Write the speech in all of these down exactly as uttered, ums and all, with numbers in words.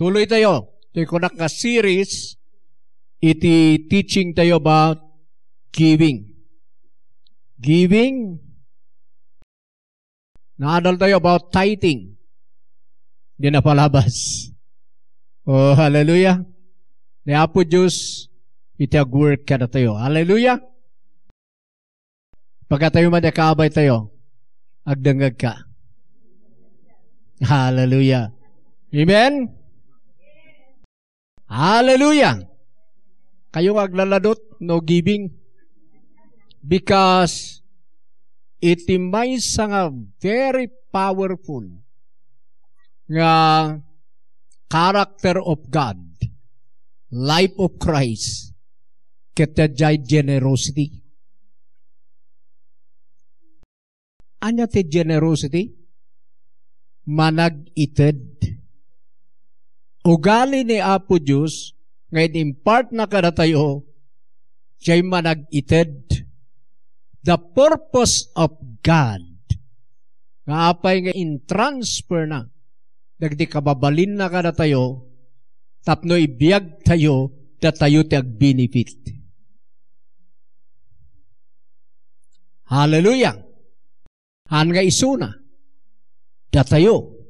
Tuloy tayo. Itoy kunak nga series iti teaching tayo about giving. Giving. Naadal tayo about tithing. Di napalabas. Oh, hallelujah. Ni Apo Diyos, iti ag-work kadatayo. Hallelujah. Pagkatayo man, kaabay tayo. Agdengngeg ka. Hallelujah. Amen? Hallelujah. Kayo nga aglaladot no giving. Because iti maysa nga very powerful nga character of God, life of Christ, ket diay generosity. Ania ti generosity? Manag-ited. Ugali ni Apo Dios nga in-impart na kadatayo, diay manag-ited. The purpose of God nga apay nga in-transfer na dagiti kababalinna kadatayo tapno ibiagtayo, datayo ti agbenefit. Hallelujah! Haan nga isuna, datayo.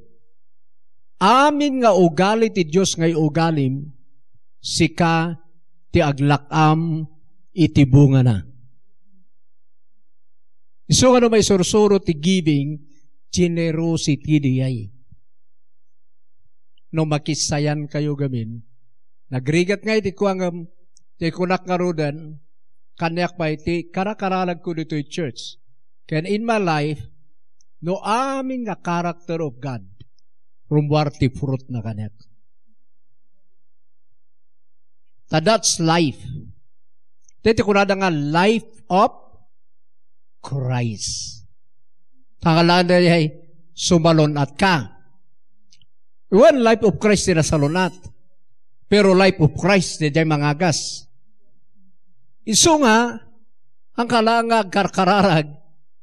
Amin nga ugali ti Dios nga iugalim, sika ti aglak-am iti bungana. Isu nga no maisursuro ti giving, generosity diay. No makissayan kayo gamin, nagrigat nga iti kuangem, ti kunak ngaruden, kaniak pay ti karakararagko ditoy church. Ken in my life, no amin nga character of God, rummuar ti fruit na kaniak. Ta that's life. Daytoy kunada nga life of Christ. Tangalanan ay sumalun-at ka. Wen, life of Christ ti nasalun-at. Pero life of Christ ti diay mangagas. Isu nga, haan ka laeng nga agkarkararag,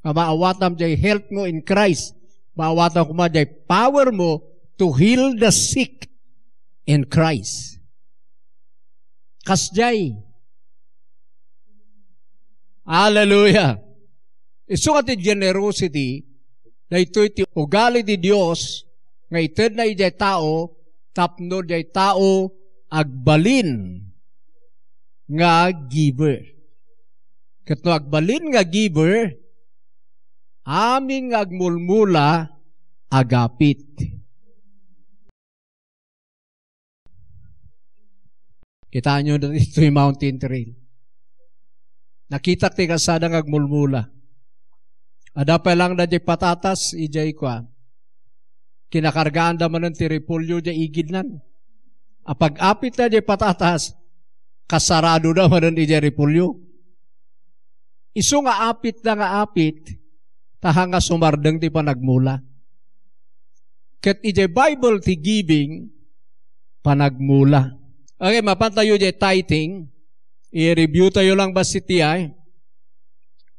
nga maawatam diay health mo in Christ, maawatam koma diay power mo to heal the sick in Christ. Kasdiay. Hallelujah. Isu nga ti generosity, daytoy ti ugali ti Dios nga itedna idiay tao tapno diay tao agbalin nga giver. Ket no agbalin nga giver, amin nga agmulmula, agapit. Kitaenyo ditoy Mountain Trail. Nakitak ti kalsada nga agmulmula. Adda pay laeng daydiay patatas, idiay kua. Kinakargaanda manen ti repolyo diay igidnan. Apag-apitda diay patatas, kasaradoda manen idiay repolyo. Isu nga apitda nga apit, ta haan nga sumardeng ti panagmula. Ket idiay Bible ti giving, panagmula. Okay, mapantayo diay tithing. I-review tayo lang bassit diay.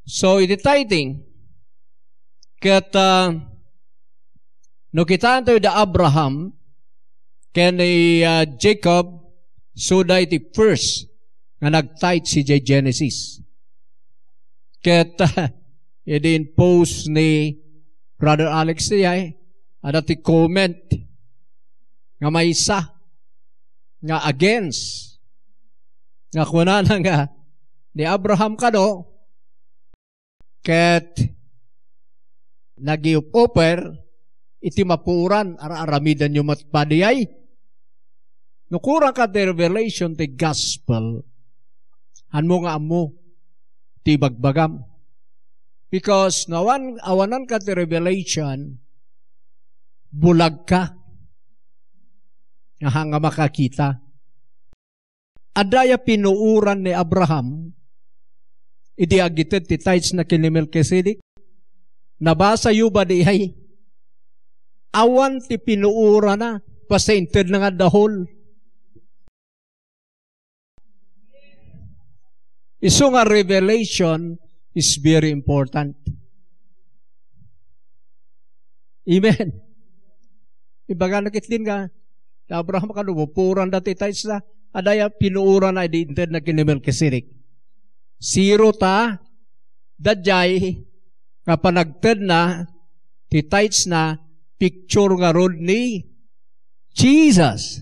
So, iti tithing, ket, ah, no kitaentayo da Abraham ken ni, ah, Jacob, isuda iti first nga nag-tithe idiay Genesis. Ket, ah, idi in-post ni Brother Alex diay, adda ti comment nga maysa nga against, nga kunana nga ni Abraham kano, ket nag-iup-uper iti mapuoran, ar-aramidenyo met pay diay. No kurang ka ti revelation ti gospel, hanmo nga ammo ti ibagbagam. Because no awan, awanan ka ti revelation, bulag ka. Nga haan nga makakita. Adda aya pinuoran ni Abraham idi agited ti tithes na ken ni Melchizedek? Nabasayo ba diay? Awan ti pinuorana, basta intedna nga dahol. Isu nga revelation is very important. Amen. Ibagana ketdin nga, Ni Abraham, kano, pupuranda ti tithes na? Adda aya pinuorana idi intedna ken ni Melchizedek? Zero ta, daydiay nga panagtedna ti tithes na, picture ngarud ni Jesus.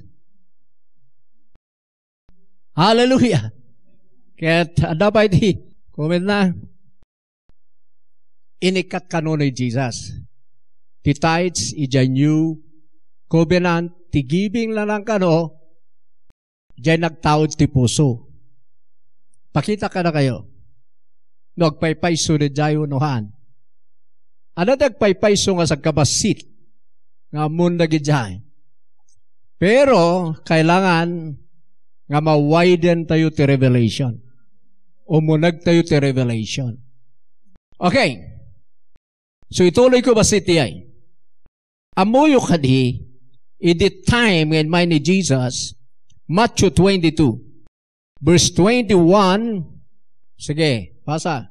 Hallelujah. Ket adda pay ti comment na. Inikkat kano ni Jesus. Ti tithes, idiay new covenant, ti giving laeng kano, diay nagtaud ti puso. Pakita kadakayo no agpaypayso daydiay wenno haan. Adda ti agpaypayso nga sagkabassit nga ammon dagidiay. Pero kailangan nga ma-widen tayo ti revelation. Umuneg tayo ti revelation. Okay. So, ituloy ko bassit diay. Ammoyo kadi, idi time nga immay ni Jesus, Matthew twenty-two, verse twenty-one. Sige, basa.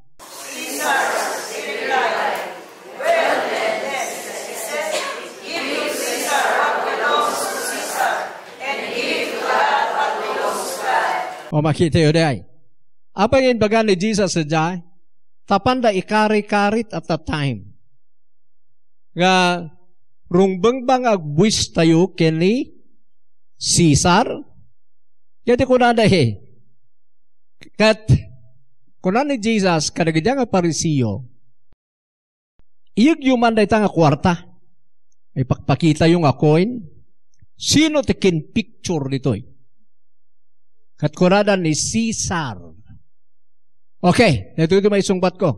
O, makitayo diay. Apay nga imbaga ni Jesus sadiay? Tapanda ikari-karit at that time. Nga, rungbeng ba nga agbuis tayo ken ni Cesar? Kaya ti kunada eh. Ket, kuna ni Jesus, kadagiti nga Pariseo, iyegyo man dayta nga kuarta. Ipakpakitayo nga coin. Sino ti kin-picture ditoy? Ket kunada ni Cesar. Okay, daytoy ti maisungbatko.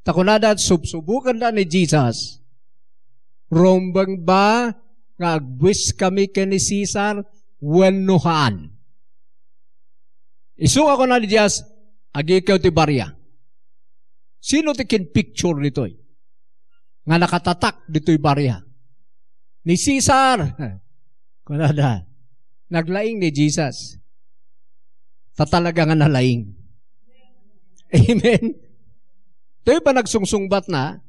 Ta kunada, subsubokanda ni Jesus, "Rumbeng ba nga agbuis kami ken ni Cesar wenno haan?" Isu nga kuna ni Jesus, "Agikew ti baria." Sino ti kin-picture ditoy? Nga nakatatak ditoy baria. Ni Cesar. Kunada, naglaing ni Jesus. Ta talaga nga nalaing. Amen. Toy panagsungsungbat na,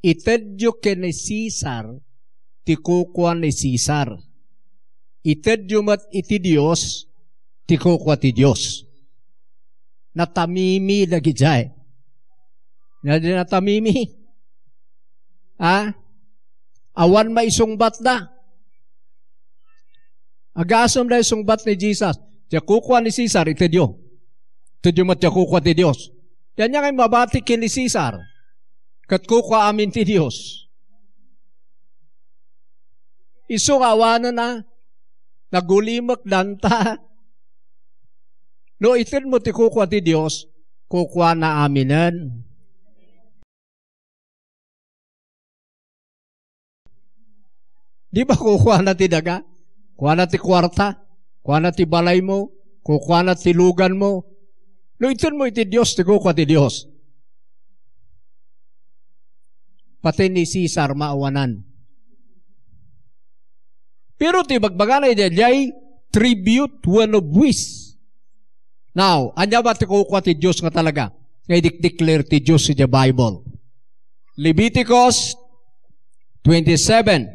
"Itedyo ken ni Cesar ti kukua ni Cesar. Itedyo met iti Dios ti kukua ti Dios." Natamimi dagidiay. Nga di natamimi. Ha? Awan maisungbatda. Agasem da isungbat ni Jesus. Ti kukua ni Cesar, itedyo. Itedyo met ti kukua ti Dios. Diay ania nga mabati ken ni Cesar. Ket kukua amin ti Dios. Isu nga awanen a nagulimek danta. No itedmo ti kukua ti Dios, kukuana aminen. Di ba kukuana ti daga? Kuana ti kuarta? Kuana ti balaymo? Kukuana ti luganmo? No itedmo iti Dios ti kukua ti Dios. Pati ni Cesar maawanan. Pero ti bagbagana iti diay tribute wenno buis. Now, ania ba ti kukua ti Dios nga talaga? Nga idikdikler ti Dios iti Bible. Leviticus twenty-seven,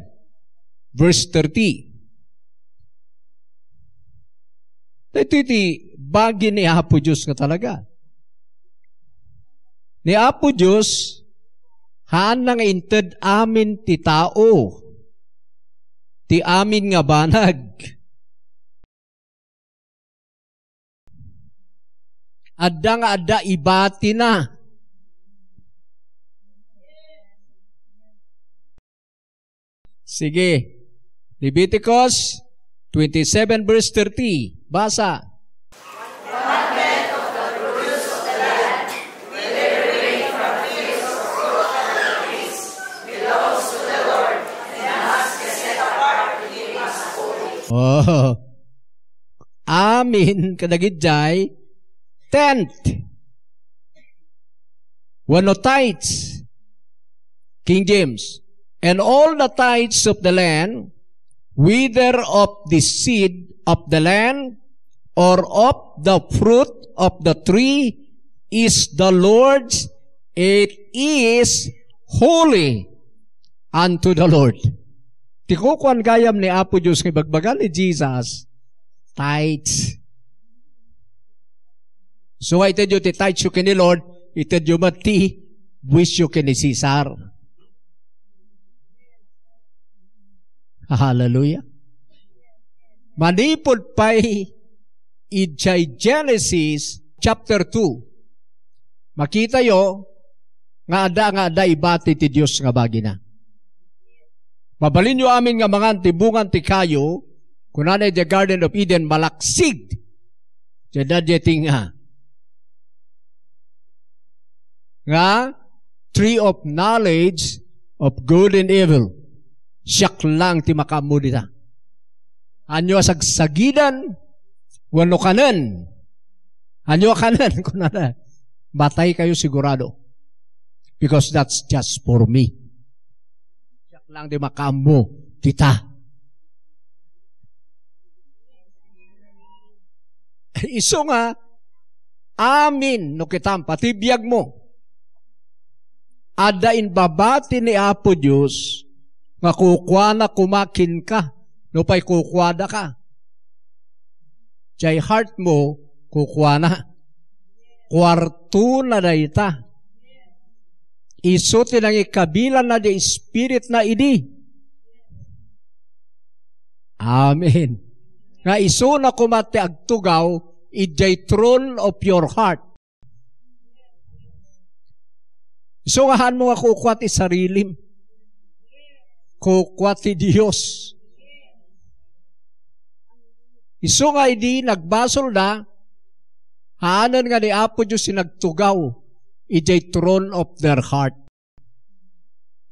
verse thirty. Daytoy ti bagi ni Apo Dios nga talaga. Ni Apo Dios, haanna nga inted amin ti tao, ti amin nga banag. Adda nga adda ibatina. Sige. Leviticus twenty-seven verse thirty. Basa. Oh. Amin kadagiti tenth wenno tithes. King James, "And all the tithes of the land, whether of the seed of the land or of the fruit of the tree, is the Lord's, it is holy unto the Lord." Ti kukuan gayam ni Apo Dios nga ibagbaga ni Jesus, tithes. So, nga itedyo ti tithes yo ken ni Lord, itedyo met ti buisyo ken ni Cesar. Hallelujah. Manipud pay idiay Genesis chapter two, makitayo nga adda, nga adda ibati ti Dios nga bagina. Mabalinyo amin nga mangan ti bungan ti kayo, kunana idiay Garden of Eden, malaksid. Diay, diay tinga. Nga, tree of knowledge of good and evil. Siak lang ti makaammo dita. Anyo a sagsagidan, wenno kanen. Anyo a kanen, kunana. Matay kayo sigurado. Because that's just for me. Siak lang ti makaammo dita. Isu nga, amin, no kitam, pati biag mo. Adda imbabati ni Apo Dios nga kukuana koma kenka, no pay kukuada ka. Diay heart mo, kukuana. Kuartona dayta. Isu ti nangikabilanna diay spiritna idi. Amen. Nga isuna koma ti agtugaw idiay throne of your heart. Isu nga haanmo nga kukua ti sarilim. Kukua ti Dios. Isu nga idi nagbasolda, haanen nga ni Apo Dios ti nagtugaw idiay throne of their heart.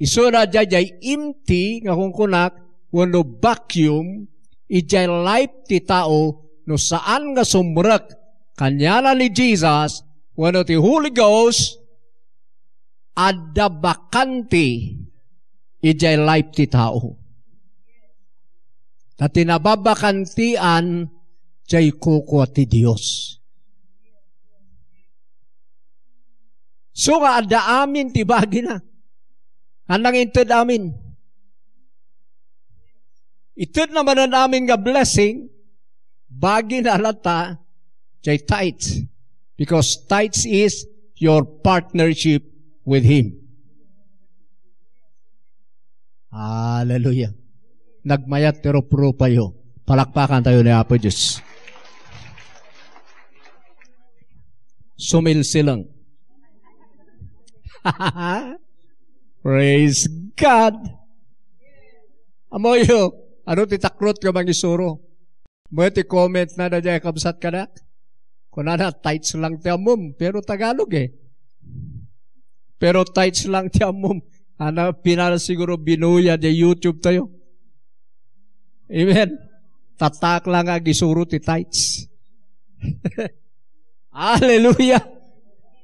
Isuna diay, diay empty nga kunkunak, wenno vacuum, idiay life ti tao, no saan nga sumrek kaniana ni Jesus, wenno ti Holy Ghost, adda bakante idiay life ti tao. Ta ti nababakantian, diay kukua ti Dios. So nga adda amin ti bagina. Haan nga inted amin. Itedna manen amin nga blessing, bagina latta, diay tithes. Because tithes is your partnership with Him. Hallelujah. Nagmayat ti ruprupayo. Palakpakan tayo ni Apo Dios. Sumilsilang. Praise God. Amoyo, ano ti takrot nga mangisuro? Met ti comment na daydiay kabsat kanak. Kunana, tithes lang ti ammom, pero Tagalog eh. Pero tithes lang ti ammom. Ana, pinal siguro binuya di YouTube tayo. Amen. Tatak lang agisuro ti tithes. Hallelujah.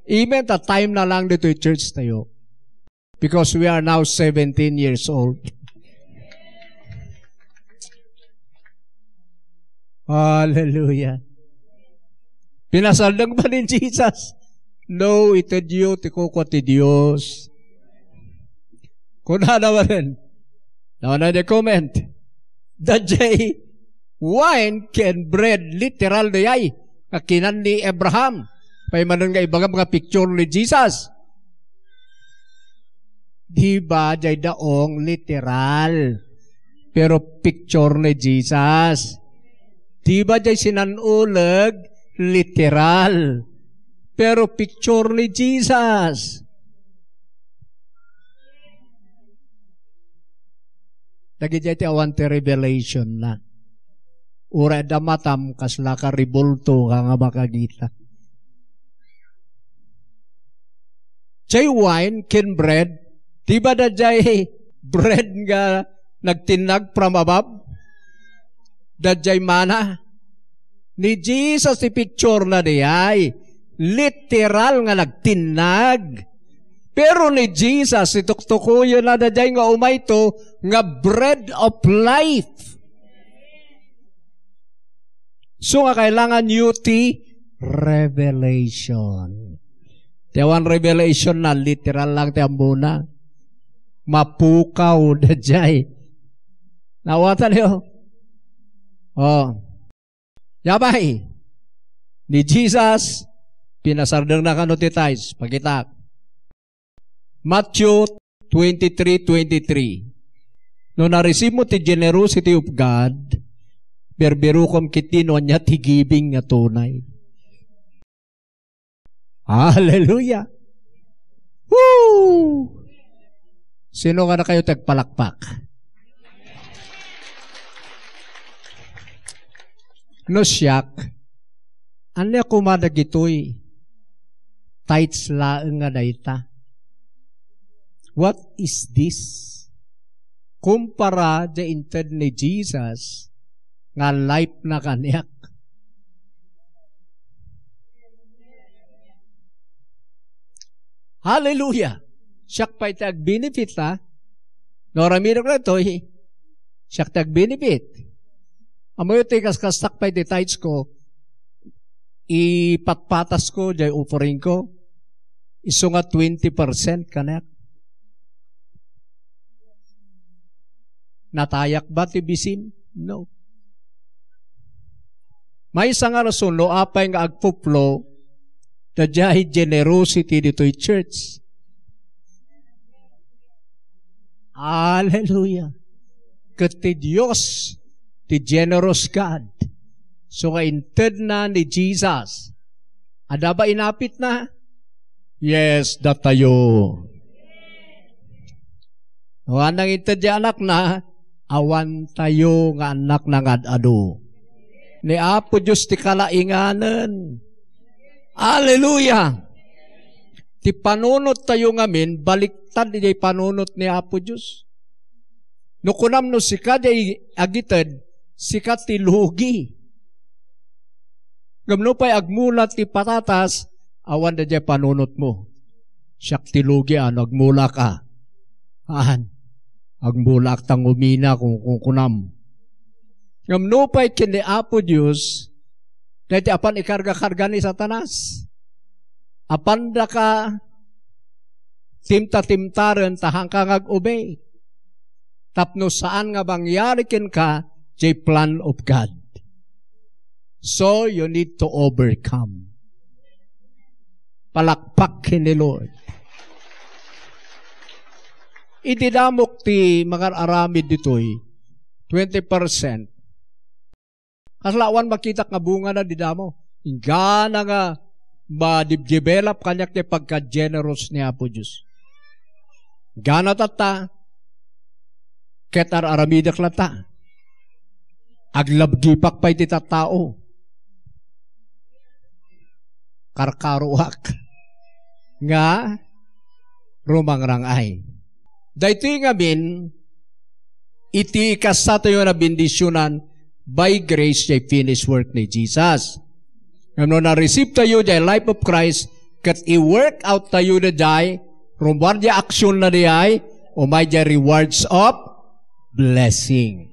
Amen. Ta time na lang dito yung church tayo. Because we are now seventeen years old. Hallelujah. Pinasaldeng pa ni Jesus. No, itedyo ti kukua ti Dios. Kunana manen. Now, another comment. Daydiay wine ken bread, literal dayay. Nga kinan ni Abraham. Pay manen nga ibagam nga picture ni Jesus. Di ba, diay daong literal? Pero picture ni Jesus. Di ba, diay sinan-uleg literal? Pero picture ni Jesus. Dagidiay ti awan ti revelation na. Uray adda matam, kasla ka rebulto ka nga makakita. Jay wine ken bread, di ba da jay bread nga nagtinnag from above? Da jay mana? Ni Jesus ti picture na di ay. Literal nga nagtinnag. Pero ni Jesus, ituktukoyen na da jay nga umayto nga bread of life. So nga kailangan you ti revelation. Ti awan revelation na literal lang ti ammona. Mapukaw da jay. Naawatan niyo? Oh. Yabay. Ni Jesus, pinasardengna kano ti tithes. Pakitak. Matthew twenty-three twenty-three. No na-receive mo ti generosity of God, birbirukom ketdi no ania ti giving nga tunay. Hallelujah! Woo! Sino nga nakayo tagpalakpak? No siak, ania koma dagitoy? Tithes laeng nga dayta. What is this? Kumpara diay inted ni Jesus nga life na kaniak. Hallelujah! Siak pay ti agbenefit, ha? No aramidek daytoy, siak ti agbenefit. Ammoyo ti kaskastak pay ti tithes ko, ipatpatas ko, diay offering ko, isu nga twenty percent kaniak. Natayak ba ti bisin? No. Maysa nga rason no apay nga agpuplo, ta diay generosity ditoy church. Hallelujah. Ket ti Dios, ti generous God. So nga intedna ni Jesus. Adda ba inapitna? Yes, datayo. No, awan nangited ti anakna, awantayo nga annakna nga ad-adu. Ni Apo Dios ti kalainganen. Hallelujah! Ti panunottayo ngamin, baliktad diay panunot ni Apo Dios. No kunam no sika diay agited, sika ti lugi. Ngem nupay agmula ti patatas, awan daydiay panunotmo. Siak ti lugi, a, no agmulak. Haan. Agmulaak ta ngumina, kun-, kun-, kunam. Ngem nupay ken ni Apo Dios, daytoy apan ikarga-karga ni Satanas. Apandaka timta-timtaren ta haanka nga ag-obey. Tapno saan nga mangyari kenka diay plan of God. So, you need to overcome. Palakpak ken ni Lord. Idi damok ti mangar-aramid ditoy, twenty percent. Kasla awan makitak nga bungana di damo. Inggana nga ma-develop kaniak ti pagka-generous ni Apo Dios. Inggana tatta, ket ar-aramidek latta. Aglabgipak pay ti tattao. Karkaroak nga rumangrang-ay. Daytoy ngamin, iti kasta tayo nabendisionan by grace, diay finished work ni Jesus. Ngem no na-receive tayo diay life of Christ, ket i-work out tayo daydiay, rummuar diay action na diay, umay diay rewards of blessing.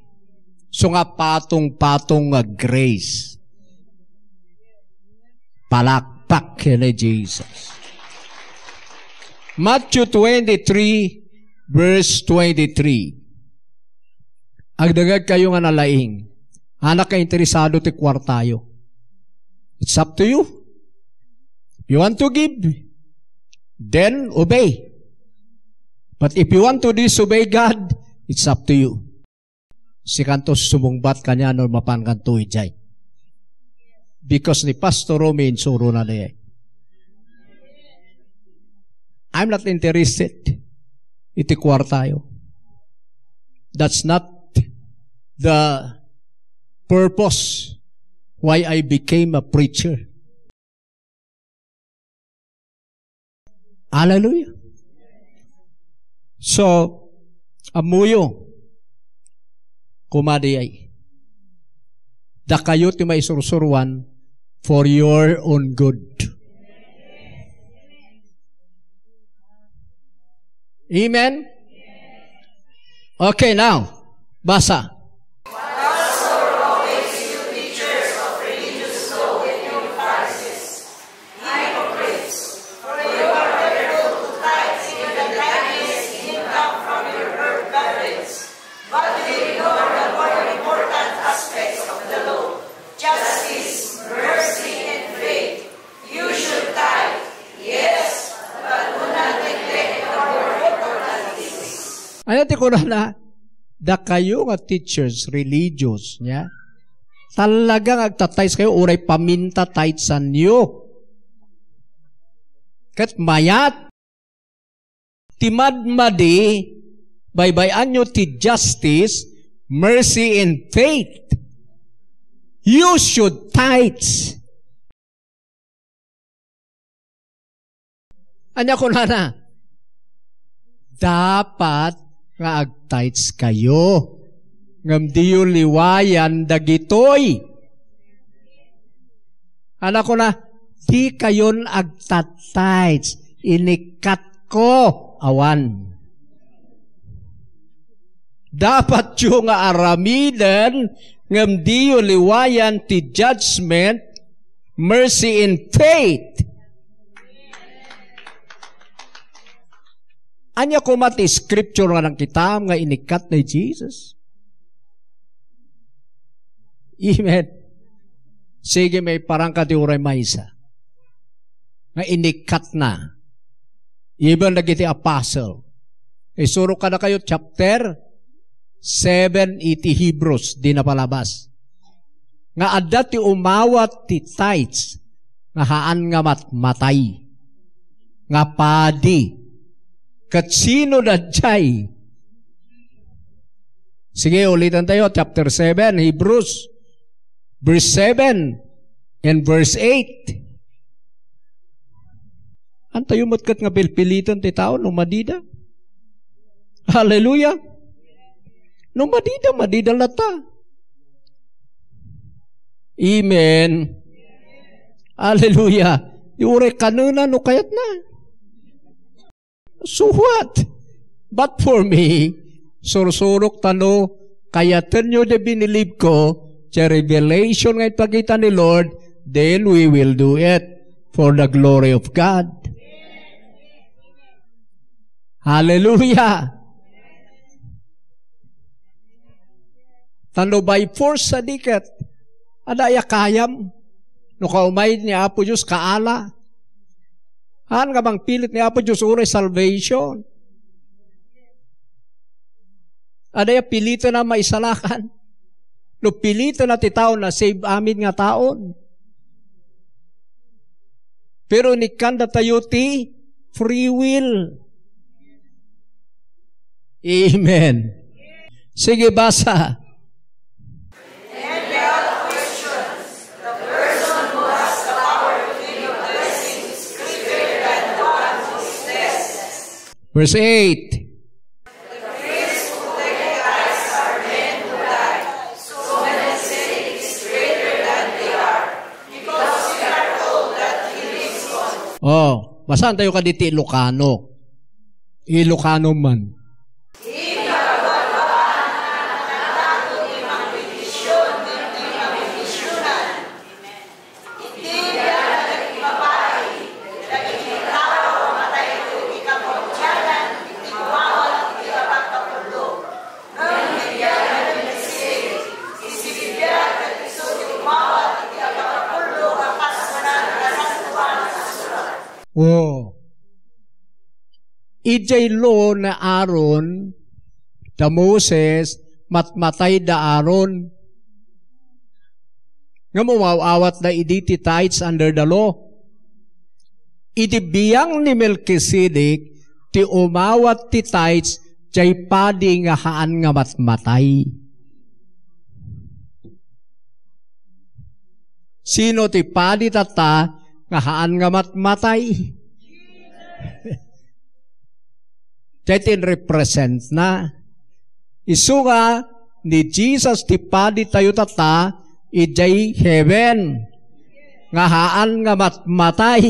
So nga patong-patong nga grace. Palakpak ken ni Jesus. Matthew twenty-three, verse twenty-three. Agdengegkayo nga nalaing. Anak nga interesado ti kuartayo. It's up to you. If you want to give, then obey. But if you want to disobey God, it's up to you. Sikanto sumungbat kaniano mapankanto idiay. Because ni Pastor Romy insurona diay. I'm not interested iti kuartayo. That's not the purpose why I became a preacher. Hallelujah. So, ammoyo, kumadiay. Dakayo ti maisursuruan for your own good. Amen? Okay, now, basa. Ti kunana, dakayo nga teachers, religious, nia? Talaga nga agta-tithes kayo, uray paminta tithes-anyo. Ket mayat, ti madmadi, baybay-anyo ti justice, mercy, and faith. You should tithes. Ania kunana? Dapat nga agtithes kayo. Ngem diyo liwayan dagitoy. Ania kuna, di kayon agta-tithes. Inikkat ko. Awan. Dapatyo nga aramiden, ngem diyo liwayan ti judgment, mercy, and faith. Ania koma ti scripture nga nakitam nga inikkat ni Jesus? Amen. Sige, maiparangka ti uray maysa nga inikkatna. Even dagiti apostle. Isurok kadakayo chapter seven iti Hebrews, di napalabas. Nga adda ti umawat ti tithes nga haan nga matmatay. Nga padi. Ket sino daydiay? Sige, ulitan tayo. Chapter seven, Hebrews, verse seven and verse eight. Antayo met ket nga pilpiliten ti tao no madida? Hallelujah! No madida, madida latta. Amen. Hallelujah. Di uray kanena no kayatna. So what? But for me, sursurok ta no kayatenyo di binilib ko, ti revelation nga ipakita ni Lord, then we will do it for the glory of God. Hallelujah! Ta no by force sadi ket, adda aya kayam? No kaumay ni Apo Dios kaala, haan nga mangpilit ni Apo Dios uray salvation. Adda aya piliten a maisalakan? No piliten na ti tao, na-save amin nga taon. Pero inikkanda tayo ti free will. Amen. Sige, basa. Verse eight. Oh, basaen tayo kadi ti Ilocano. Ilocano man. Oh. Idiay law ni Aaron, da Moses, matmatay da Aaron. Ngem umaw-awat da idi ti tithes under the law. Idi biang ni Melchizedek, ti umawat ti tithes, jay padi nga haan nga matmatay. Sino ti padi tatta nga haan nga matmatay? Jay ti represent na. Isu nga ni Jesus ti padi tayo tatta, idiay heaven. Nga haan nga matmatay.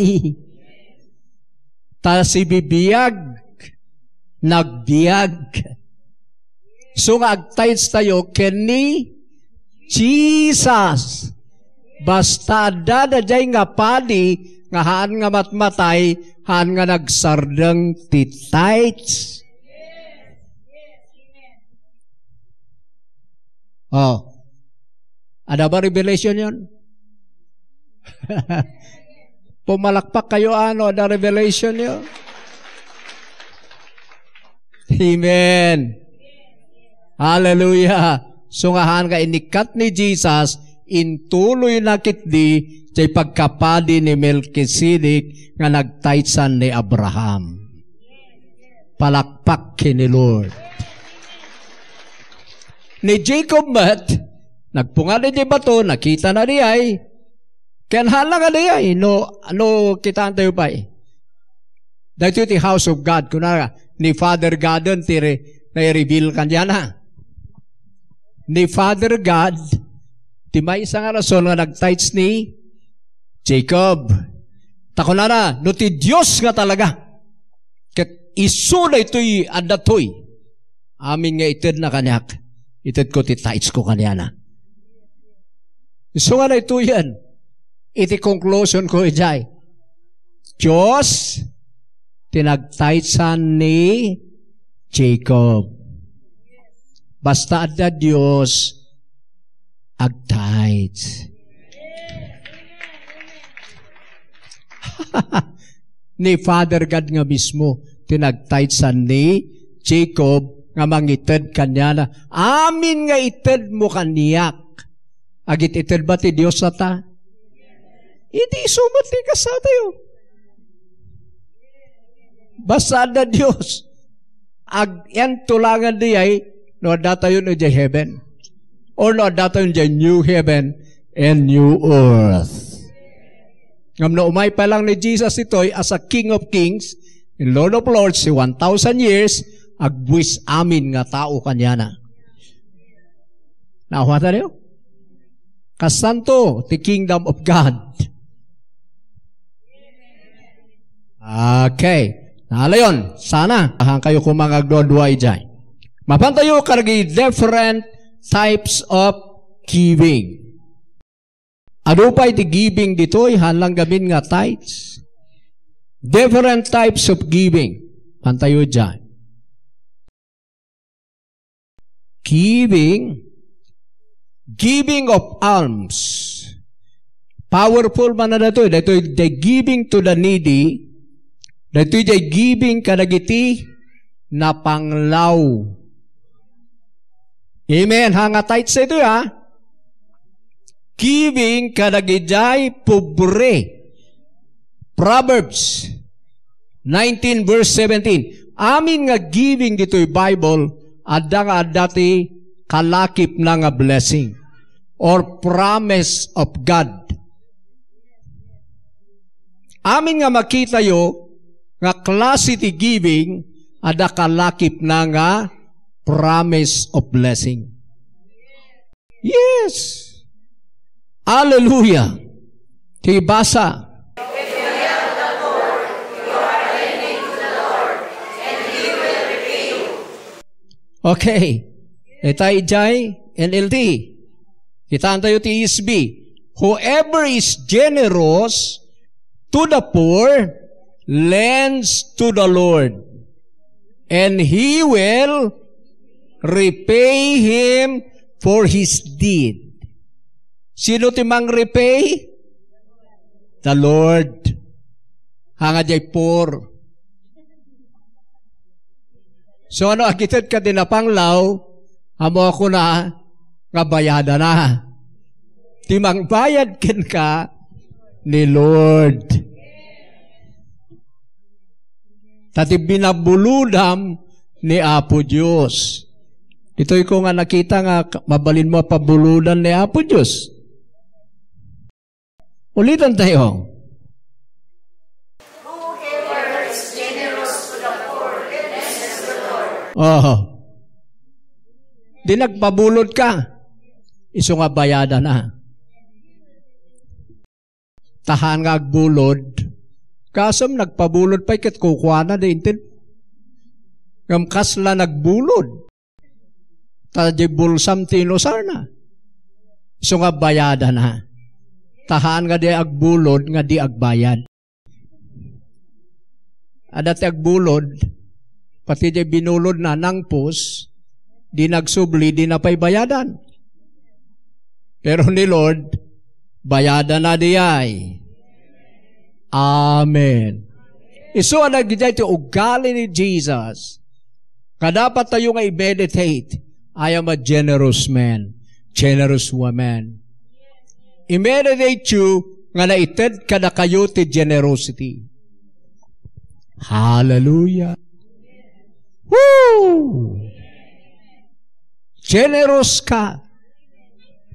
Ta sibibiag, nagbiag. So nga agtithes tayo ken ni Jesus. Basta adda daydiay nga padi nga haan nga matmatay, haan nga nagsardeng ti tithes. Oh. Ada ba revelation yon? Pumalakpak kayo, ano, ada revelation yon? Amen. Hallelujah! So nga haan nga inikkat ni Jesus, intuloyna ketdi jay pagkapadi ni Melkisedek nga nagtaysan ni Abraham. Palakpak ken ni Lord. Ni Jacob met, nagpungan idiay bato, nakitana diay. Ken haan nga diay, no, no, kitaan tayo pay. Daytoy ti house of God, kuna, ni Father Godden ti re-, nai-reveal kaniana. Ni Father God, ti maysa nga rason nga nagtithes ni Jacob. Ta kunana, no ti Dios nga talaga, ket isu daytoy adda toy, amin nga itedna kaniak, itedko ti tithes ko kaniana. Isu nga daytoyen, iti conclusion ko idiay, Dios ti nagtithes ni Jacob. Basta adda Dios, agtithes. Ni Father God nga mismo ti nagtithes ni Jacob nga mangited kaniana. Amin nga itedmo kaniak. Agit-ited ba ti Dios ata? Iti isu met ti kasta tayo. Basta adda Dios. Ag-, yan tulangan diay, no adda tayo no diay heaven. Or no adda tayo diay new heaven and new earth. Ngem no umay pa lang ni Jesus itoy as a King of Kings and Lord of Lords, ti one thousand years, agbuis amin nga tao kaniana. Naawatan niyo? Kasanto ti Kingdom of God. Okay. Nalayon, sana. Ahan kayo kung mga agdua-dua idiay. Mapantayo kargi different types of giving. Adu pay ti giving ditoy, haan lang gamin nga tithes. Different types of giving. Pantayo dyan. Giving, giving of alms. Powerful man na daytoy. Daytoy, the giving to the needy. Daytoy, the giving kadagiti napanglaw. Amen. Ha, nga tithes ito, ha? Giving kadagijay pobre. Proverbs nineteen verse seventeen. Amin nga giving ditoy Bible, adda nga adda ti kalakipna nga blessing or promise of God. Amin nga makitayo nga klase ti giving, adda kalakipna nga promise of blessing. Yes. Hallelujah. Ti basa. Okay. Ita idiay N L T. Kitaan tayo ti E S V. Whoever is generous to the poor lends to the Lord, and He will repay him for his deed. Sino ti mang-repay? The Lord. Haan nga diay poor. So, no agited ka ti napanglaw, ammo a kuna nga bayadana. Ti mangbayad kenka ni Lord. Ta ti binabulodam ni Apo Dios. Ditoy ko nga nakita nga k-, mabalinmo a pabulodan ni Apo Dios. Ulitan tayo. Whoever is generous to the poor blesses the Lord. Oho. Di nagpabulod ka. Isu nga bayadana. Ta haan nga agbulod. Kasam nagpabulod pay ket kukuana di inted. Ngem kasla nagbulod. Ta di bulsam ti inusarna. Isu nga bayadana. Ta haan nga di agbulod nga di agbayad. Adda ti agbulod, pati di binulodna nangpos, di nagsubli, di na pay bayadan. Pero ni Lord, bayadana diay. Amen. Isu a dagiti ugali ni Jesus nga dapat tayo nga i-meditate. I am a generous man, generous woman. Imitate you nga naited kadakayo ti generosity. Hallelujah. Woo! Generous ka.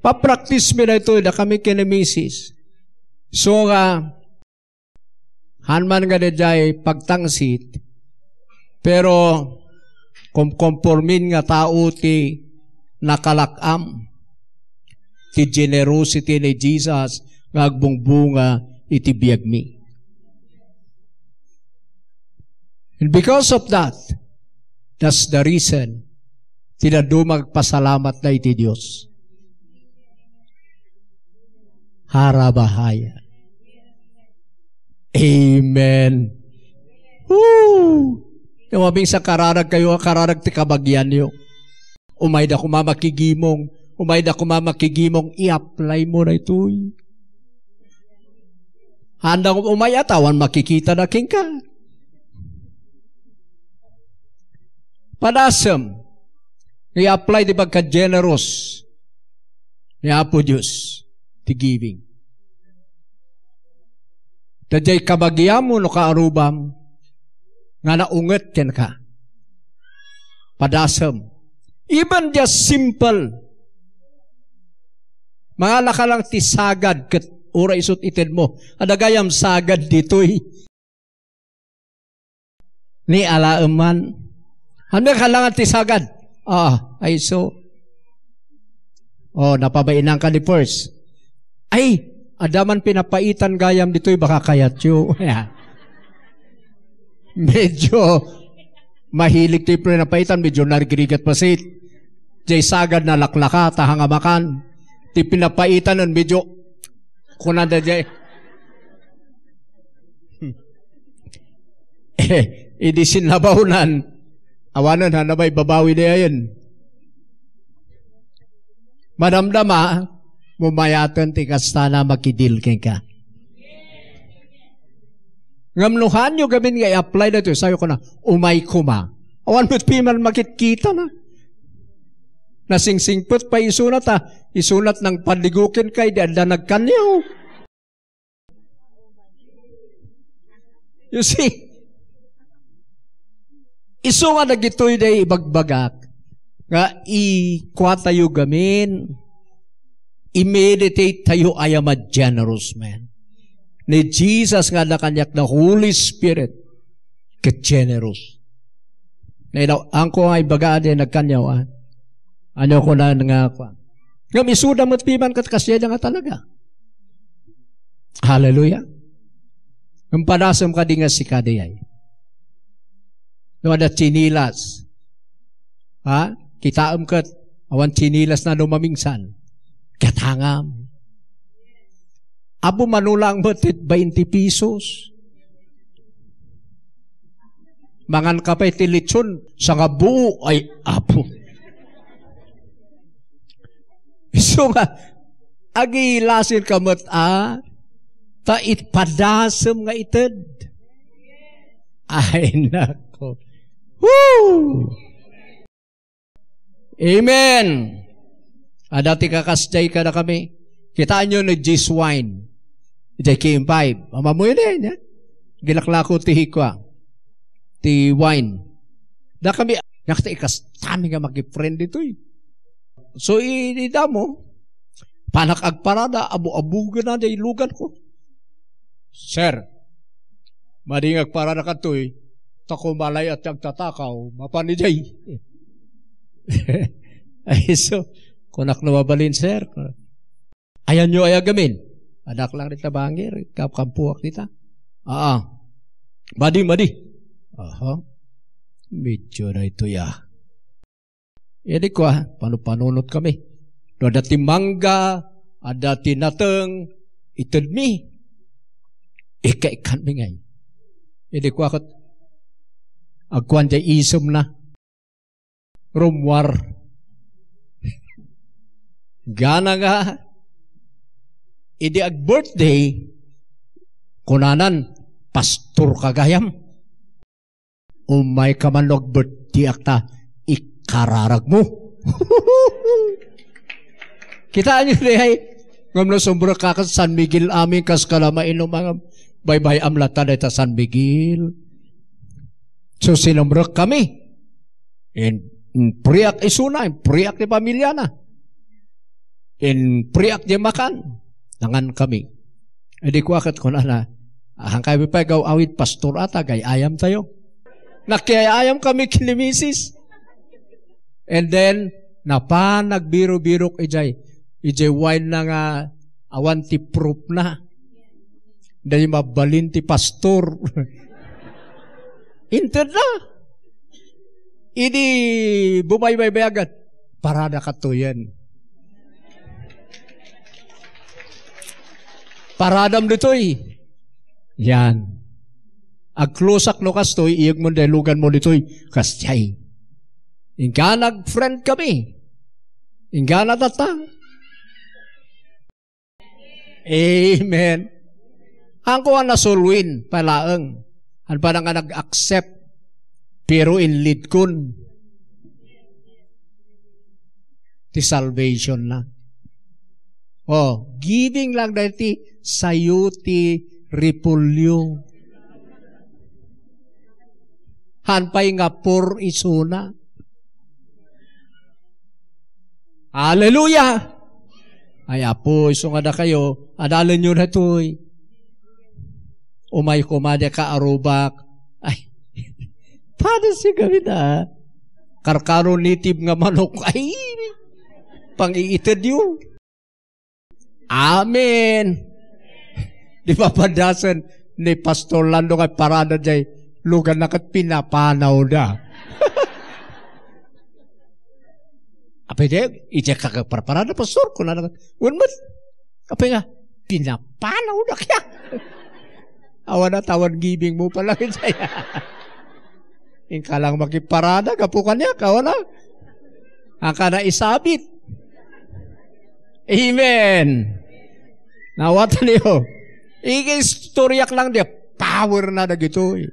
Papraktis mi daytoy, dakami ken ni misis. So nga, han man nga daydiay pagtangsit, pero kumkompormin nga tao ti nakalak-am ti generosity ni Jesus nga agbungbunga iti biagmi. And because of that, that's the reason ti dadduma agpasalamat da iti Dios. Harabahaya. Amen. Woo! Yung mabing sa kararag kayo, kararag ti kabagian nyo. Umay da kuma makigimong, umay da kuma makigimong, i-apply mo na itoy. Handa ko umay atawan, makikita na king ka. Padasem, i-apply di pagka-generous ni Apo Diyos, ti giving. Daydiay kabagiam wenno kaarubam nga naunget kenka. Padasem. Even just simple. Mangalaka lang ti sagad ket uray isut' itedmo. Adda gayam sagad ditoy. Ni alaem man. Ano nga kailangan ti sagad? Ah, ay so. Oh, napabainanka ni first. Ay, adda man pinapaitan gayam ditoy, baka kayatyo. Medyo mahilig ti pinapaitan, medyo narigrigat pa sit. Jay sagad na laklaka, tahang amakan. Ti pinapaitan, medyo kunada jay. Eh, idi sinabawnan, awanen, ha, nabay babawi di ayen. Madamdama, mumayaten ti kastana makidil kenka. Ngem no hanyo gamin nga i-apply daytoy, sayo kuna, umay kuma. Awan met piman makitkita na. Nasingsingpet pa isunat, ah. Isunat nang panligukin kay di adda nagkaniaw. You see? Isu nga dagitoy day ibagbagak nga ikuatayo gamin, i-meditate tayo, "I am a generous man." Ni Jesus nga adda kaniak, the Holy Spirit, ket generous. Nailaw, angko nga ibaga adi nagkaniaw, ah. Ano ko na nga, kwa? Ngem isuda met piman ket kasdiay nga talaga. Hallelujah. Ngem padasem kadi nga sika dayay. No, adda tsinilas. Ha? Kitaem ket awan tsinilas na no mamingsan. Katangam. Apo, manulang met ti twenty pesos. Mangan ka pay ti lechon, sangabuu, ay, Apo. Isu nga, agilasin ka met, a, ta it padasem nga ited. Ay, nako. Woo! Amen. Adda ti kakasdiay kadakami. Kitaenyo ni Jis Wine. Idiay K M five. Ammoyo ni, niya? Gilaklako ti hikwa. Ti wine. Dakami, nakita ikastami nga makipren ditoy. So, i-, idamo, panak agparada, abu-abugen na, day lugan ko. Sir, madi nga agparada katoy, ta kumalay at agtatakaw, mapan idiay. Ay, so, kunak no mabalin, sir. Ayanyo ay agamin. Adak lang dita bangir, kap-, kampuak dita. Aa. Madi, madi. Aha. Medyo na ito ya. Idi kua, panupanunot kami. No adda ti mangga, adda ti nateng, itedmi. Ikkaikkanmi ngay. Idi kua ket, agkuan diay isemna. Rummuar. Gana nga, idi ag-birthday, kunanan, "Pastor ka gayam." Umay ka man no agbirthday-ak ta ikararagmo. Kitaenyo diay? Ngem no sumrekka ket San Miguel amin, kas kada mainum, a baybay-am latta dayta San Miguel. So, sinumrekkami. In-, impriak isuna, impriak ti pamiliana. Impriak diay makan. Nangankami. Idi kua ket kunana, "Ahankayo pay gaw-awid, Pastor, ata, gay-ayamtayo." Nakiay-ayamkami ken ni misis. And then, napan nagbirobirok idiay, idiay wine na nga awan ti proof na. Daydi mabalin ti pastor. Intedna. Idi bumaybaybayagan, parada katoyen. Paradam ditoy. Yan. Agklosak no kastoy, iyegmo dayluganmo ditoy. Kastoy. Inka nag-friend kami. Inka natata. Amen. Angko a nasulwin pay laeng. Haan pay nga nag-accept. Pero inleadkon ti salvation na. Oh, giving lang dayta sayo ti repolyo. Haan pay nga poor isuna. Hallelujah! Ay, Apo, isu nga dakayo, adalenyo daytoy. Umay koma dika arubak. Ay, padas yung gawin, ah. Karkaro native nga manok. Ay, pang-iitedyo. Amen. Di ba padasen ni Pastor Lando nga parada jay luganna ket pinapanawda. Apay di, iti kakaparparada, Pastor, kunana, wen met. Apay nga, pinapanawda kaya. Awan a tawan giving mo pala, kaya. Inka lang makiparada, gapu kaniak, awan a. Haan ka na isabit. Amen. Nawatan niyo. Igistoryak lang di power na dagitoy.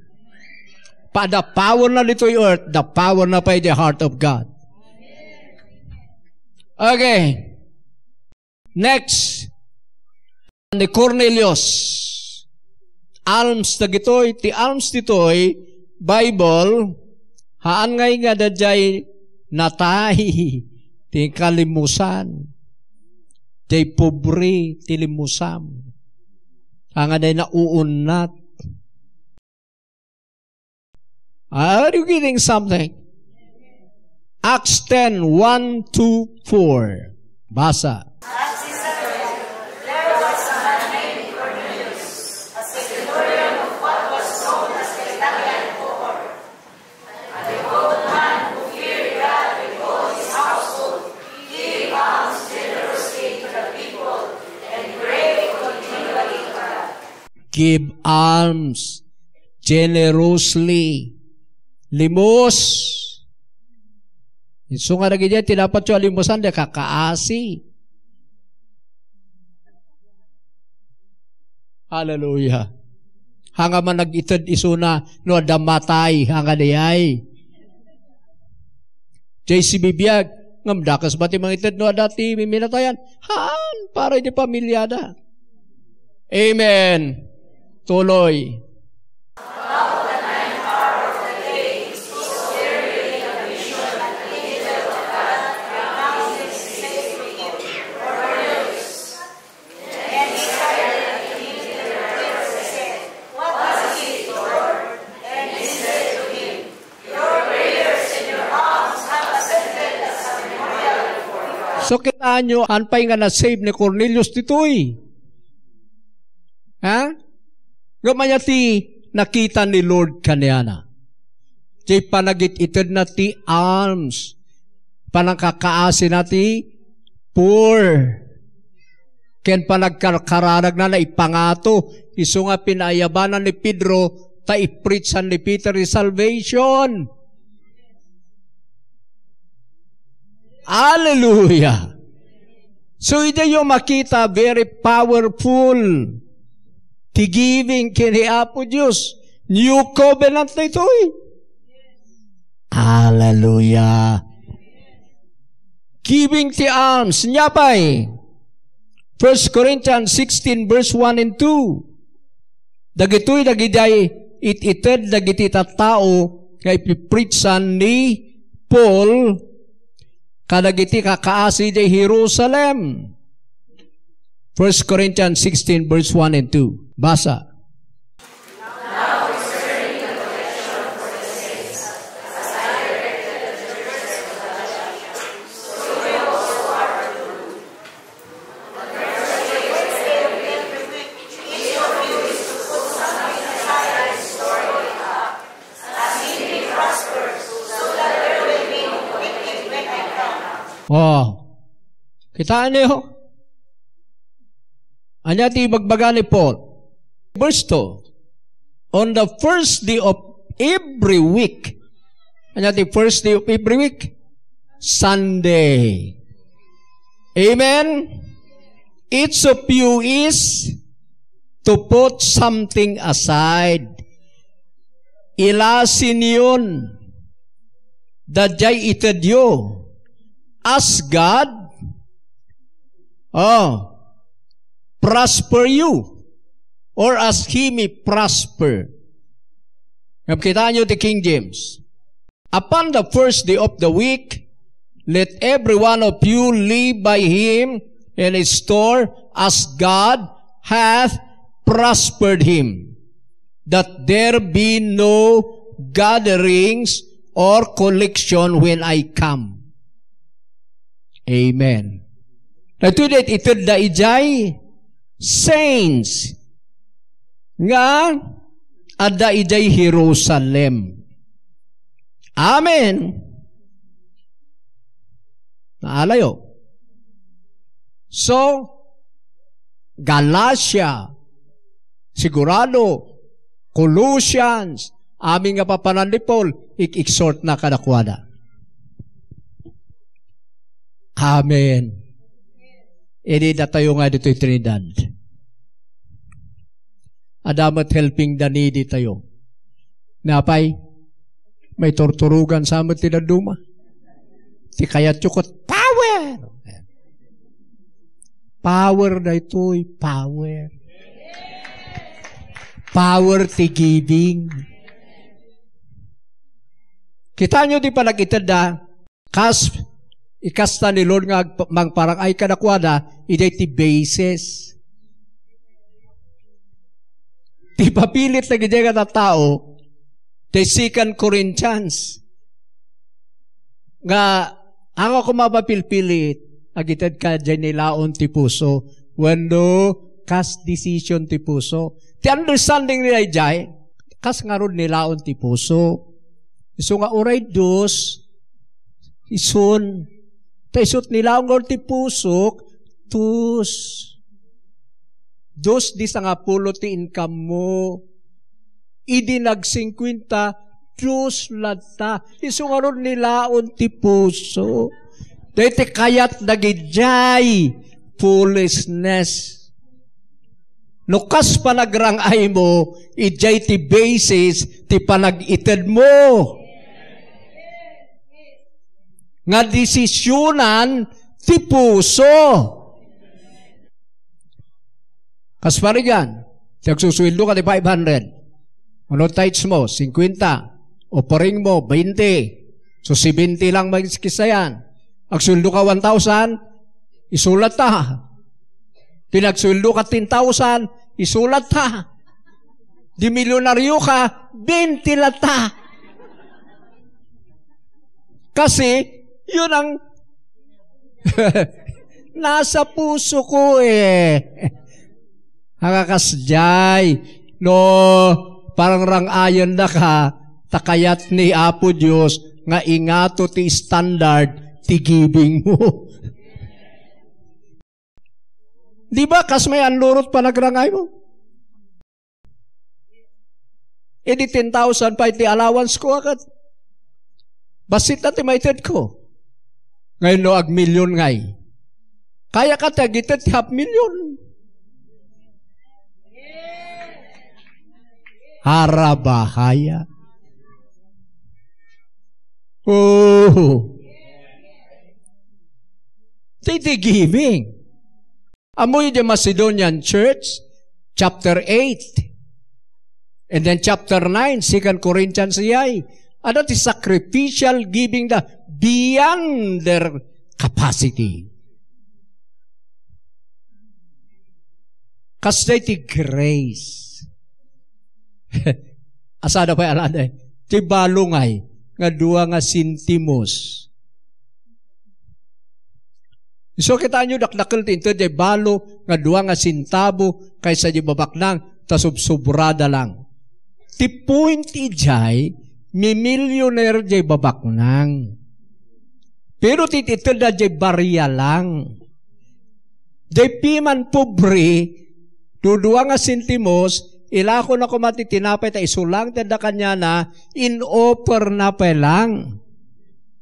Pa the power na ditoy earth, the power na pay the heart of God. Okay. Next, ni Cornelius. Alms dagitoy, ti alms ditoy, Bible, haan ngay nga dayjay natay ti kalimmusan. Jay pobre ti limmusam. Haan nga dayjay nauunnat. Are you getting something? Acts ten, one to four. Basa. Give alms generously. Limos. Isu nga dagiti ti dapatyo a limusan, dika kaasi. Hallelujah. Haan nga man nag-ited isuna no adda matay, haan nga dayjay. Jay sibibiag, ngem dakes ba ti mangited no adda ti minatayan? Haan, para iti pamiliada. Amen. Tuloy. So, kitaenyo, haan pay nga na-save ni Cornelius ditoy. Ha? Ngem ania ti nakita ni Lord kaniana? Ti panagit-itedna ti alms, panangkakaasina ti poor, ken panagkarkaranagna naipangato, isu nga pinaayabanan ni Pedro, ta ipreachan ni Peter ti salvation. Hallelujah! So, idiyo makita, very powerful ti giving ken ni Apo Dios. New covenant daytoy. Hallelujah! Giving ti alms. Nia pay, First Corinthians sixteen verse one and two. Dagitoy dagidiay it-ited dagiti tattao nga ipipreachan ni Paul kadagiti kakaasi idiay Jerusalem. First Corinthians sixteen verse one and two. Basa. Oh. Kitaenyo? Ania ti ibagbaga ni Paul? Verse two, "On the first day of every week." Ania ti first day of every week? Sunday. Amen? "Each of you is to put something aside." Ilasin yon daydiay itedyo. As God, oh, prosper you, or as He may prosper. Ngem kitaenyo ti King James. "Upon the first day of the week, let every one of you lay by him in his store as God hath prospered him, that there be no gatherings or collection when I come." Amen. Daytoy dayta itedda idiay saints nga adda idiay Jerusalem. Amen. Naalayo. So, Galacia, sigurado, Colossians, amin nga papanan ni Paul, ik-exhort na kadakuada. Amen. Idi datayo nga ditoy Trinidad. Adda met helping the needy tayo. Napay, maiturturogan sa met ti dadduma. Ti kayatyo ket power. Power daytoy, power. Power ti giving. Kitaenyo ti panagitedda, kas, ikasta ni Lord nga agpa-, mangparang-ay kadakuada, idiay ti basis. Ti papilit dagiti nga tattao, ti Second Corinthians, nga ania koma mapilpilit, agitedka idiay nilaon ti puso, wenno kas decision ti puso. Ti understanding ni daydiay, kas ngarud nilaon ti puso. Isu nga uray dos, isun. Ta isut nilaon ngarud ti pusok, dos. Dos di sangapulo ti income mo. Idi nagsingkuenta, dos latta. Isu ngarud nilaon ti puso. Daytoy kayat dagidiay foolishness. No kas panagrang-aymo, idiay ti basis ti panagitedmo. Nga desisionan ti puso. Kas parigan, ti agsusueldo ka ti five hundred. Ano tithes mo? Singkuenta. Offering mo, baynte. So, seventy lang magkisayan. Agsueldo ka one thousand, isulat ta. Ti nagsueldo ka ten thousand, isulat ta. Di milyonaryo ka, baynte latta. Kasi, yun ang nasa puso ko eh. Nakakasdiay. No, parang rang-ayon na ka, ta kayat ni Apo Dios nga ingato ti standard ti giving mo. Di ba, kas may anlurot panagrang-ay mo? Idi ten thousand pay ti allowance ko, akat. Bassit na ti maited ko. Ngayon, no, agmilyon ngay. Kaya ka ti agited ti half million. Arabahaya. Oh. Ti, ti giving. Ammoyo di Macedonian Church, chapter eight. And then chapter nine, Second Corinthians iyay. Adda ti sacrificial giving da beyond their capacity. Kasdiay ti grace. Asada pay alada, eh. Ti balo ngay nga dua nga sentimos. So, kitaenyo, dakdakkel ti inted jay balo nga dua nga sentabo kaysa jay babaknang, ta subsobrada lang. Ti point ijay, mimillionaire jay babaknang. Pero ti, ti itedda jay barya lang. Jay piman pobre, dudua nga sentimos, ilakona koma ti tinapay ta isu lang ti adda kaniana, in-offer na pay lang.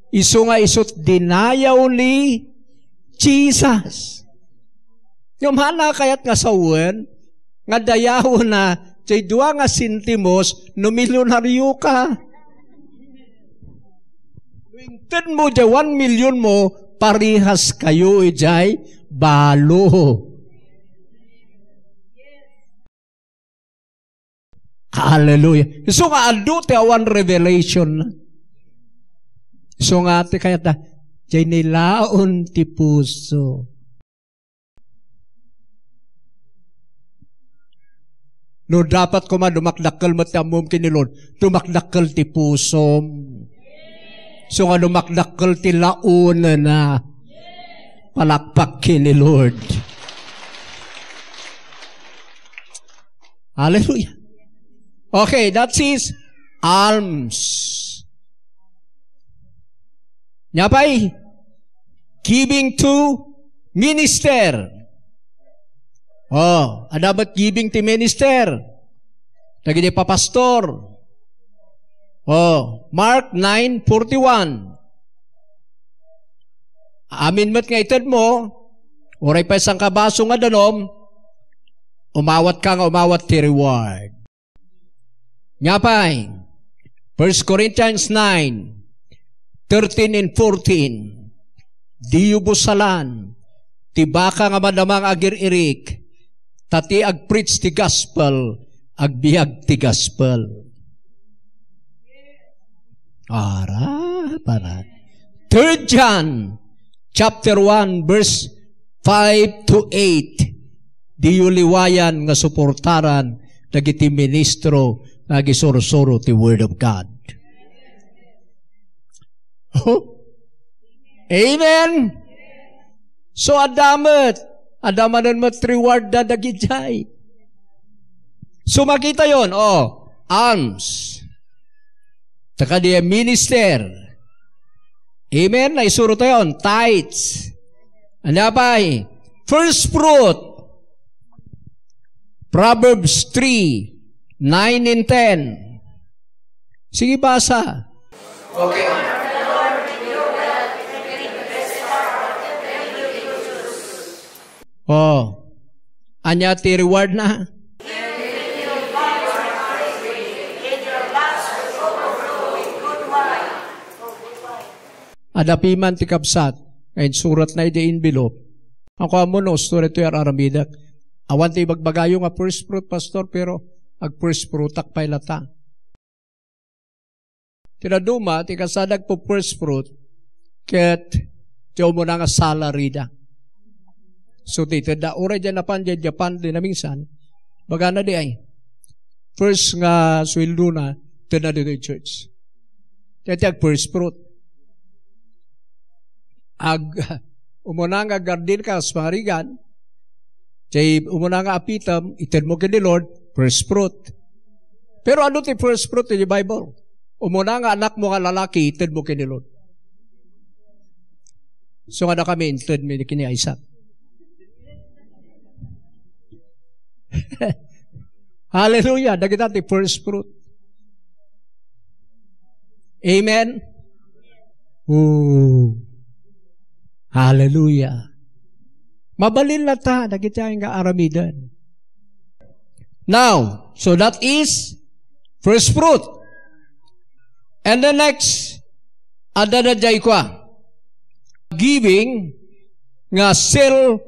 Isu nga isut dinayaw ni Jesus. Ngem haan kayat nga sawen nga dayawna jay dua nga sentimos no milyonaryo ka. No intedmo jay one million mo, parehas kayo ijay balo. Hallelujah. Isu nga adu ti awan revelation. Isu nga ti kayat da, jay nilaon ti puso. No, dapat koma dumakdakkel met ti ammom ken ni Lord, dumakdakkel ti pusom. Isu nga dumakdakkel ti laonena. Palakpak ken ni Lord. Hallelujah. Okay, that is alms. Nia pay, giving to minister. Oh, adda met giving ti minister. Dagiti papastor. Oh, Mark nine forty-one. Amin met nga itedmo, uray pay sangkabaso nga danum, umawat ka nga umawat ti reward. Nia pay, First Corinthians nine, thirteen and fourteen, diyo busalan ti baka nga madama nga agir-irik, ta ti agpreach ti gospel, agbiag ti gospel. Ara, para. Third John chapter one, verse five to eight. Diyo liwayan nga suportaran dagiti ministro nga agisursuro ti Word of God. Oh? Amen? So, adda met, adda manen met reward da dagijay. So, makitayon, oh, alms. Ta kadi a minister. Amen? Naisuro tayon, tithes. Ania pay? First fruit. Proverbs three, nine and ten. Sige, basa. Okay. Oh. Ania ti reward na? Adda piman ti kabsat nga insuratna iti envelope. Ako ammo no, usto daytoy ar-aramidek. Awan ti ibagbagayo nga first fruit, pastor, pero ag-first fruitak pay latta. Ti dadduma, ti kasada agpu-first fruit, ket ti umuna nga salary da. So, ti tedda, uray diay napan, diay Japan, di naminsan, bagana di ay. First nga sueldona, tedna ditoy church. Diay ti ag-first fruit. Ag-, umuna nga garden ka, kas pangarigan, diay umuna nga apitem, itedmo ken ni Lord, first fruit. Pero adu ti first fruit iti Bible? Umuna nga anakmo nga lalaki, itedmo ken ni Lord. So nga dakami, inted mi ken ni Isaac. Hallelujah. Dagita ti first fruit. Amen? Oh. Hallelujah. Mabalin latta, dagiti ay nga aramiden. Now, so that is first fruit. And the next, adda daydiay kua, giving nga sell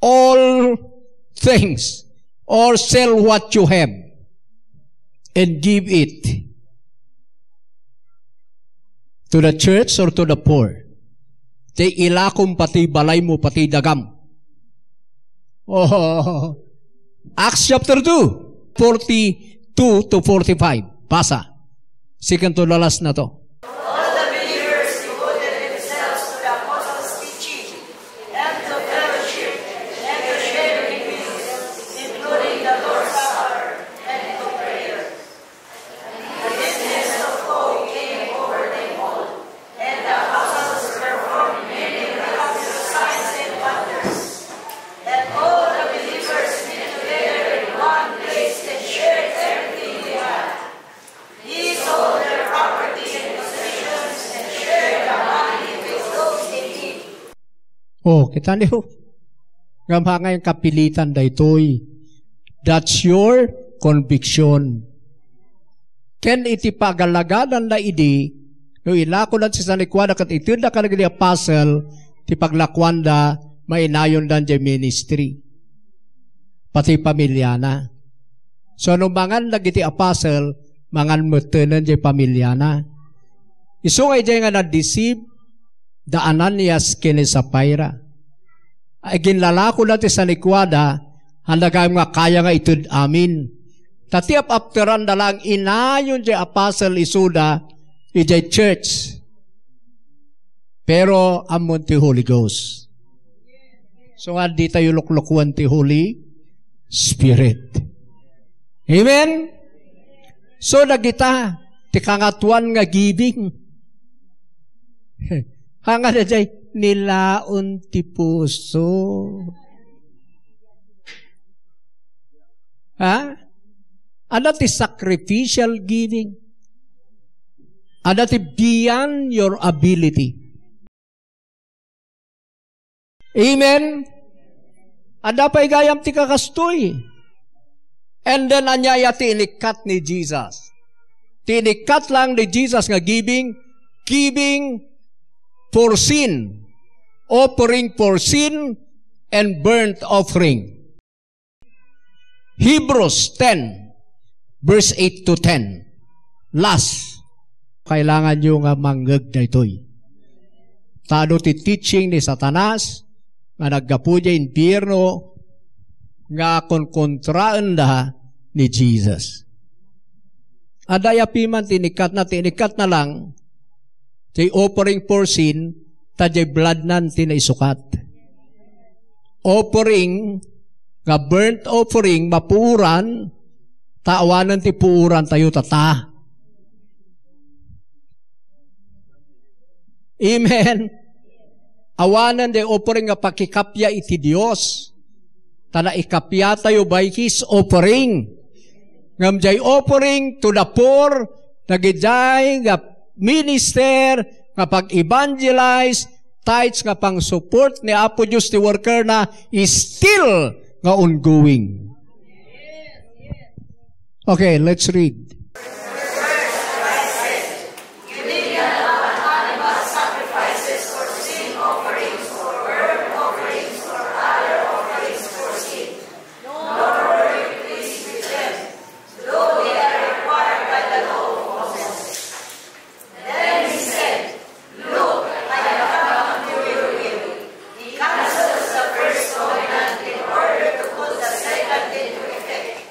all things or sell what you have and give it to the church or to the poor. Ti ilakom pati balaymo pati dagam. Oh. Acts chapter two, forty-two to forty-five. Basa. Second to the last na to. All the believers devoted themselves to the apostles' teaching and to fellowship and to sharing in meals, including the Lord's Supper and to prayer. The business of Paul came over them all, and the apostles performed many miraculous signs and wonders. And all the believers met together in one place and shared everything they had. They sold their property and possessions and shared the money with those in need. Oh, kita niyo? Nga mga kapilitan daytoy. That's your conviction. Ken iti pagalagada idi, no ilako da ti sanikuada ket itedda kadagiti apostle, ti paglakuanda, mainayonda diay ministry. Pati pamiliana. So, no mangan dagiti apostle, mangan metten diay pamiliana. Isu nga idiay nga na-deceive da Ananias ken ni Safira. Ay, ginlalako da ti sanikuada, anda gayam nga kaya nga ited amin. Ta ti ap-apteranda lang inayon diay apostle isuda idiay church. Pero ammon ti Holy Ghost. So nga, di tayo luklukwan ti Holy Spirit. Amen? So, dagita, ti kangatuan nga giving. Hanga na jay, nilaon ti puso. Ha? Adda ti sacrificial giving. Adda ti beyond your ability. Amen? Adda pay gayam ti kakastoy. And then, ania aya ti inikkat ni Jesus? Ti inikkat lang ni Jesus nga giving, giving for sin, offering for sin, and burnt offering. Hebrews ten, verse eight to ten. Last, kailangan yo nga mangngeg daytoy. Ta adu ti teaching ni Satanas nga naggapu diay impierno nga konkontraenda ni Jesus. Adda aya piman ti inikkatna, ti inikkatna lang, ti offering for sin, ta diay bloodnan ti naisukat. Offering, nga burnt offering, mapuoran, ta awanen ti puoran tayo, tata. Amen. Awanen diay offering nga pakikappia iti Dios. Ta naikappia tayo by His offering. Ngem diay offering to the poor, dagidiay nga minister, nga pag-evangelize, tithes nga pang-support ni Apo Dios ti worker na is still nga ongoing. Okay, let's read. You did not offer animal sacrifices or sin offerings or burnt offerings or other offerings for sin, nor were you pleased with them, though they are required by the law of Moses. Then he said, "Look, I have come to your will. He cancels the first covenant in order to put the second into effect."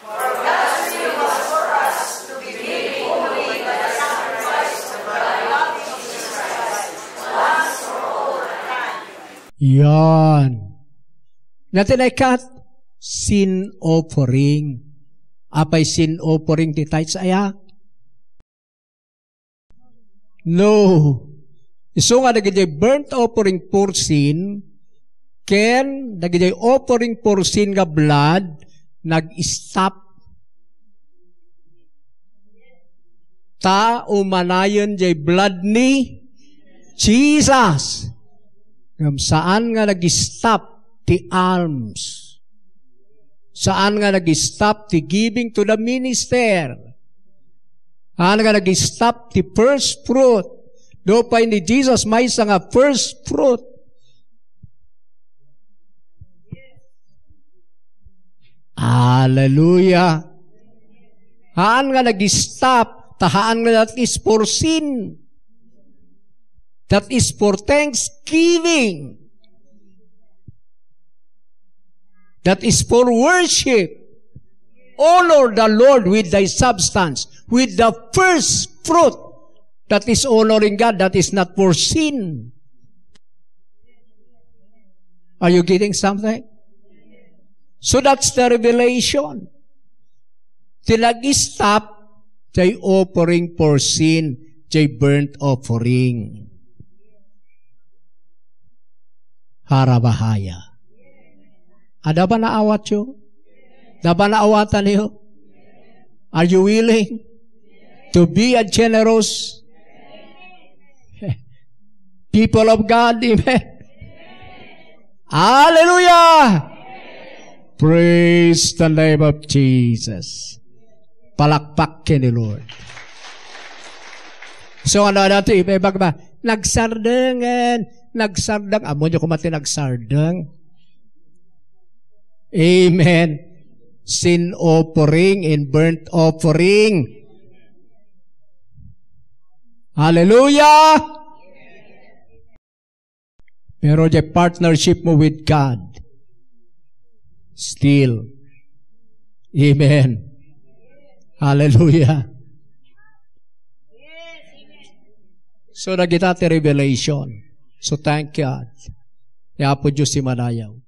For God's will was for us to be made holy by the sacrifice of the blood of Jesus Christ once for all time. Yan. Nga ti naikkat, sin offering. Apay sin offering ti tithes aya? No. Isu nga dagidiay burnt offering for sin, ken dagidiay offering for sin nga blood, nag-stop. Ta umanayen diay blood ni Jesus. Ngem saan nga nag-stop ti alms. Saan nga nag-stop ti giving to the minister. Saan nga nag-stop ti first fruit. Adu pay ni Jesus maysa nga first fruit. Hallelujah. Haan nga nag-stop, ta haan nga that is for sin. That is for thanksgiving. That is for worship. Honor the Lord with thy substance, with the first fruit. That is honoring God. That is not for sin. Are you getting something? So that's the revelation. Ti nag-stop, jay offering for sin, jay burnt offering. Harabahaya. Adda ba naawatyo? Adda ba naawatan niyo? Are you willing to be a generous people of God? Amen. Hallelujah! Praise the name of Jesus. Palakpak ken ni Lord. So, ano, ano, ti, may bag ba? Nagsardengen. Nagsardeng. Amo niyo koma ti nagsardeng. Amen. Sin offering and burnt offering. Hallelujah! Pero the partnership mo with God, still. Amen. Hallelujah. So, dagita ti revelation. So, thank God. Ni Apo Diyos ti madayaw.